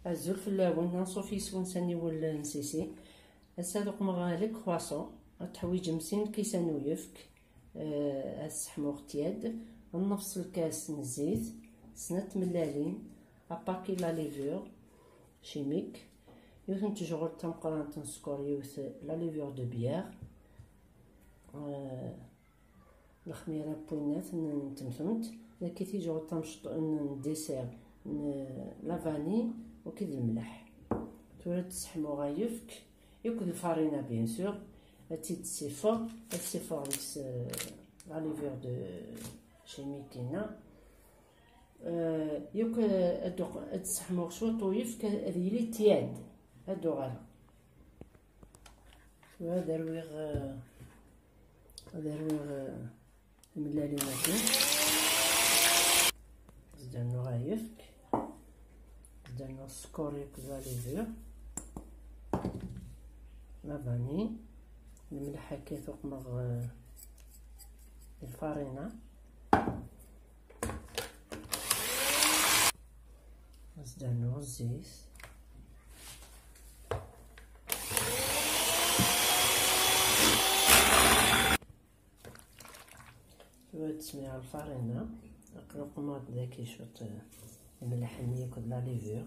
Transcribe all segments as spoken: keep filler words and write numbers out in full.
Azul fell-awen, anṣuf yes-wen s aniwel n Sisi. Ass-a ad uqmeɣ le croissant. Ad teḥwiǧem sin lkisan n uyefk, eh, ad sseḥmuɣ tiad, nnefs lkas n zzit, snat tmellalin, apaki la levure chimique, yiwet n tejɣult tameqqrant n sskeṛ, yiwet la levure de bière, eh, lexmira n winnat n temtunt, dagi tijɣult tamecṭ-, n dessert n la vanille akked lemleḥ. Tura ad d-sseḥmuɣ ayefk akked lfarina, bien sûr, ad tt-id-ssifeɣ, ad ssifeɣ deg-s, eh, la levure de chimique-ina. Eh, yakk, eh, ad d-, ad d-sseḥmuɣ cwiṭ uyefk, ad yili tiad, ad d-uɣaleɣ. Tura ad rwiɣ, eh, ad rwiɣ, eh, timellalin-agi. Ad d-rnuɣ ayefk, ad d-rnuɣ sskeṛ akked la levure, la vanille, lemleḥ akka tuqmeɣ, eh, lfarina. Ad s-d-rnuɣ zzit. Tura ad d-smiɣ lfarina. Aql-, uqmeɣ-d dagi cwiṭ, eh, lemleḥ-nni akked la levure.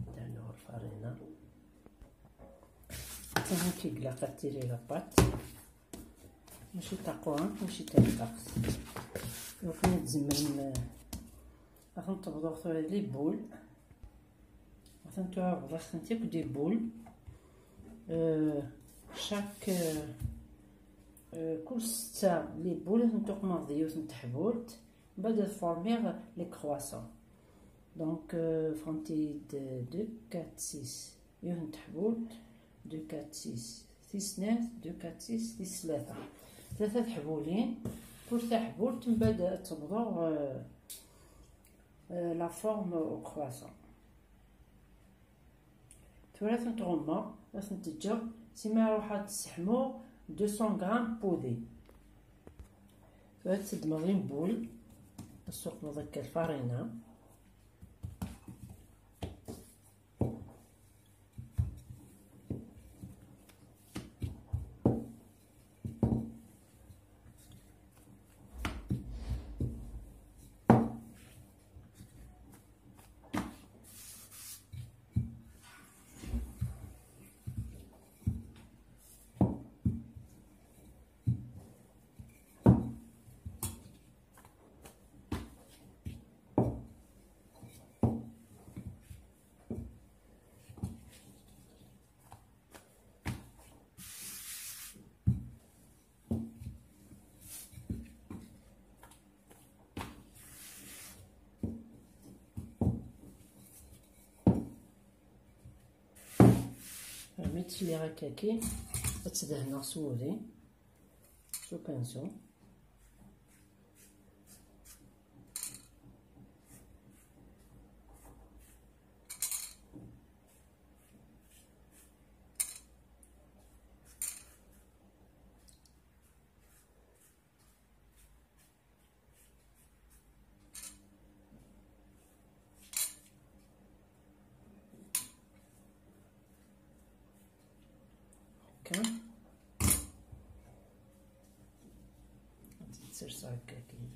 Ad d-rnuɣ lfarina. Amek i ilaq ad tili la pâte. Mačči taqwa, mačči taneqqa. Lukan ad tzemrem, eh, ad tent-tebḍu tura les boules. Atan tura bḍiɣ-tent akk des boules. Euh, chaque, euh, euh, kul setta les boules ad tent-uqmeɣ d yiwet n teḥbult, mbeɛd ad formiɣ les croissants. Donc, euh, ffɣent-iyi-d deux, quatre, six. Yiwet n teḥbult, deux, quatre, six. Tis snat, deux, quatre, six, tis tlata. Tlata teḥbulin, kul taḥbult mbeɛd ad tebḍu, euh, euh, la forme au croissant. Tura ad tent-ɣummeɣ, ad tent-ǧǧeɣ, sima ruḥeɣ ad sseḥmuɣ deux cents grammes n wudi. Tura ad teddmeḍ une boule, ad tessuqmeḍ akka lfarina. Mi tt-sliɣ akka-kin, ad tt-dehneɣ s wudi, s upinsu. Akka. Ad tt-serseɣ akka-kin.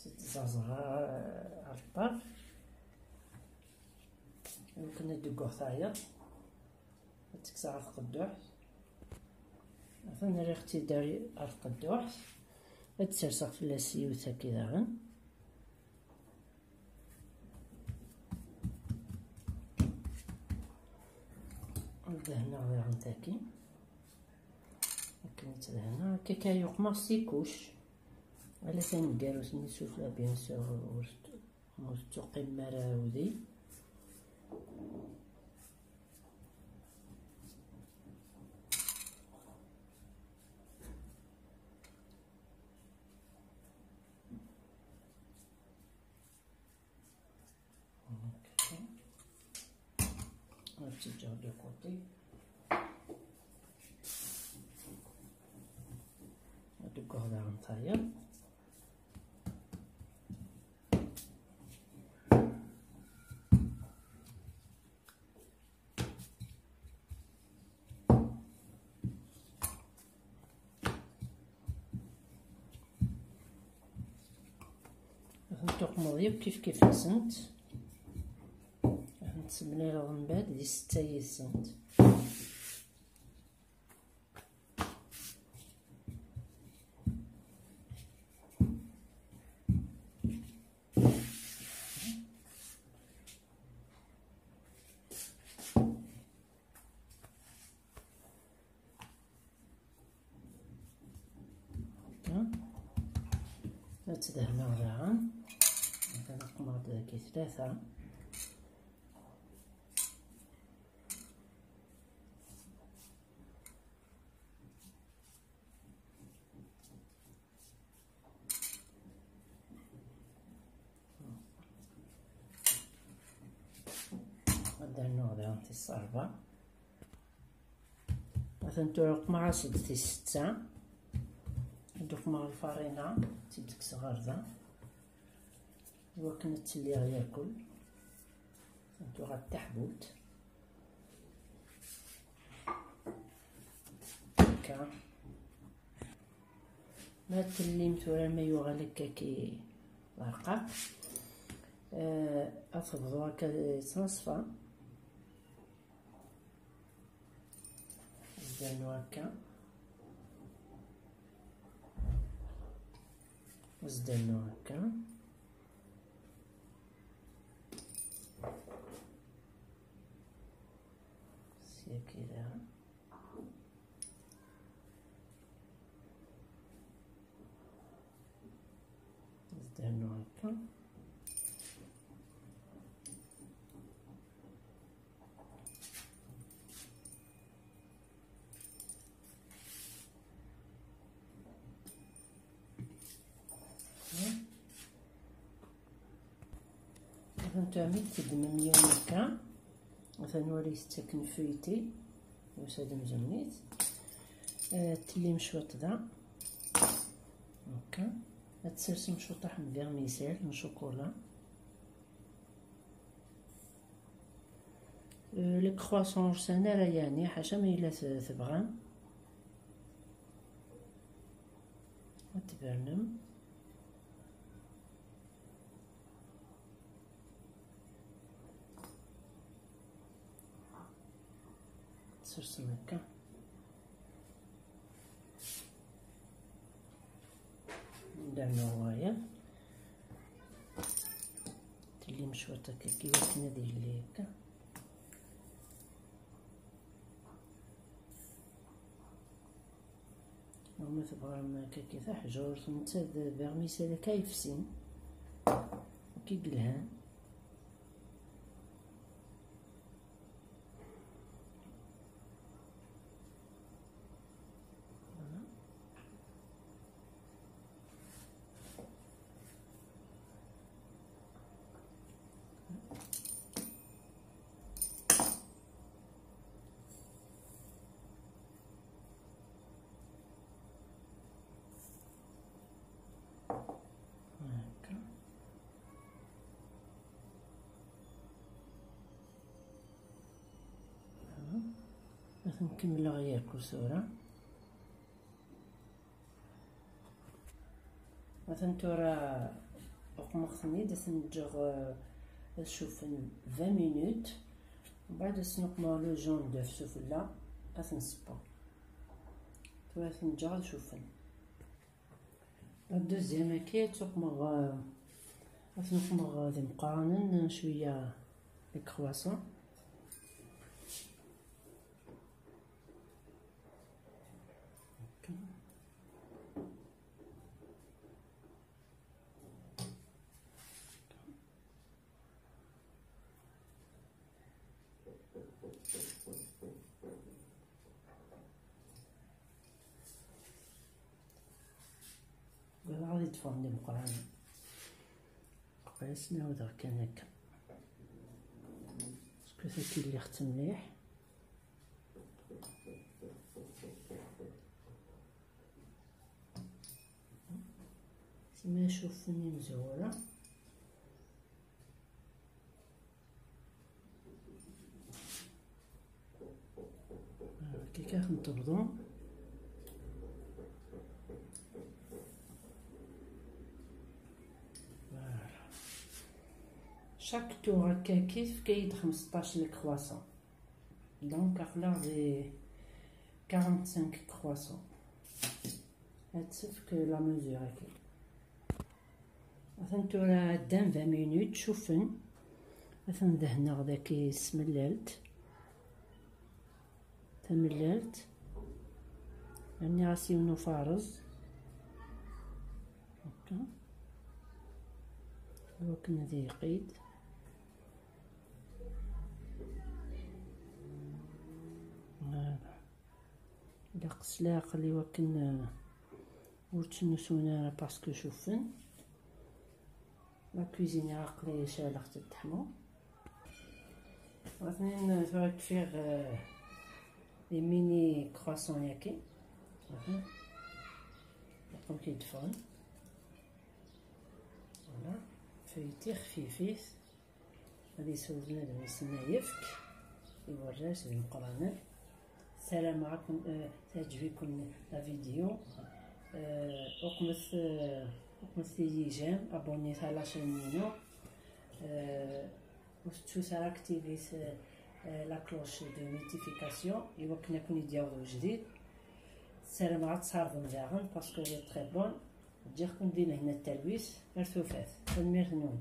Ad tt-ẓerẓeɣ ɣer ṭṭerf. Iwakken ad d-teggeɣ tayeḍ. Ad tt-kkseɣ ɣer tqedduḥt. Atan rriɣ-tt-id ar, ar tqedduḥt. Ad d-serseɣ fell-as yiwet akka daɣen. Ad dehneɣ daɣen tagi. Akken i tt-dehneɣ, akka kan yuqmeɣ s tikuc. Ala taneggarut-nni sufella, bien sûr, ur t-, ur tettuqim ara wudi. Ad tt-ǧǧeɣ de côté. Ad deggeɣ daɣen tayeḍ. Ad tent-tuqmeḍ yakk kif kif-nsent. Ad tent-tessemlileḍ mbeɛd di ssetta yid-sent. Ad tt-dehneɣ daɣen. Ad aqmeɣ dagi tlata. Ad d-rnuɣ daɣen tis ṛebɛa. Atan tura qmeɣ-as-d tis setta. Ad d-uqmeɣ lfarina, ad tt-id-kkseɣ ɣer da. Iwakken ad tt-lliɣ yakul. Atan tura d taḥbult. Akka. Ma tellim tura ma yuɣal akka ki leɛqaq, eh, ad tebḍu akka yettnaṣfa. Zdernu akka. Zdernu akka. Sya kida. Zdernu akka. Atan tura mi d-teddmem yiwen akka, atan wali tettaken feuilleté, yusa-d amzun-it. Eh, tellim cwiṭ da. Akka. Ad tsersem cwiṭaḥ n vermicelle n ccukula. Eh, le croissant ur sɛin ara yeɛni, ḥaca ma yella t-, tebɣam. Ad tbernem. Tsersem akka. Ndernu wayeḍ. Tellim cwiṭ akka, kif akken ad yili akka. Ma tebɣam akka ki taḥjurt, netta d vermicelle akka yefsin. Akka i yelhan. Voilà. هكا. Ad ten-kemmleɣ yakk tura. Atan tura uqmeɣ-ten-id, ad ten-ǧǧeɣ, eh, ad cuffen vingt minutes. Mbeɛd ad sen-uqmeɣ le jaune d'œuf s ufella, ad ten-ṣebbeɣ. Tura ad ten-ǧǧeɣ ad cuffen. Deuxième-agi ad t-uqmeɣ, eh, ad ten-uqmeɣ d imeqqranen, cwiya les croissants. Bɣiɣ ad d-ffɣen d imeqqranen. Bqaɣ ad asen-ɛawdeɣ kan akka. Tagi lliɣ-tt mliḥ. Sima cuffen imezwura. Kika xnṭebḍu. Voilà. Chaque tour akka kif, kayed xmesṭac le croissant. Donc, aql-aɣ di quarante-cinq croissants. Ad tefk la mesure-agi. Atan tura ddan vingt minutes, cuffen. Atan dehneɣ daki s tmellalt. Tamellalt. Rniɣ-as yiwen ufares. Akka. Iwakken ad yeqid. Voilà. Ilaq s leɛqel iwakken, euh, ur ttnusun ara parce que cuffen. La cuisine aql-i ceɛleɣ-tt ad teḥmu. Watnin tura kfiɣ, euh, les mini croissants-yaki. Aha. Ilaq amek i d-ffɣen. Voilà. Feuilletée xfifit. Ad yesweḍ bnadem yessen yefk i warrac d imeqqranen. Ssarameɣ ad ken-, eh, teɛǧeb-iken la vidéo. Eh, uqmet, eh, uqmet-iyi j'aime, abonnez à la chaîne-inu. Eh, ur tettut ara activez, eh, eh, la cloche de notification i wakken ad ken-id-yaweḍ ujdid. Ssarameɣ ad tessarḍem daɣen parce que elle est très bonne. Ǧǧiɣ-ken di lehna d talwit, ar tufat. Tanemmirt-nwen.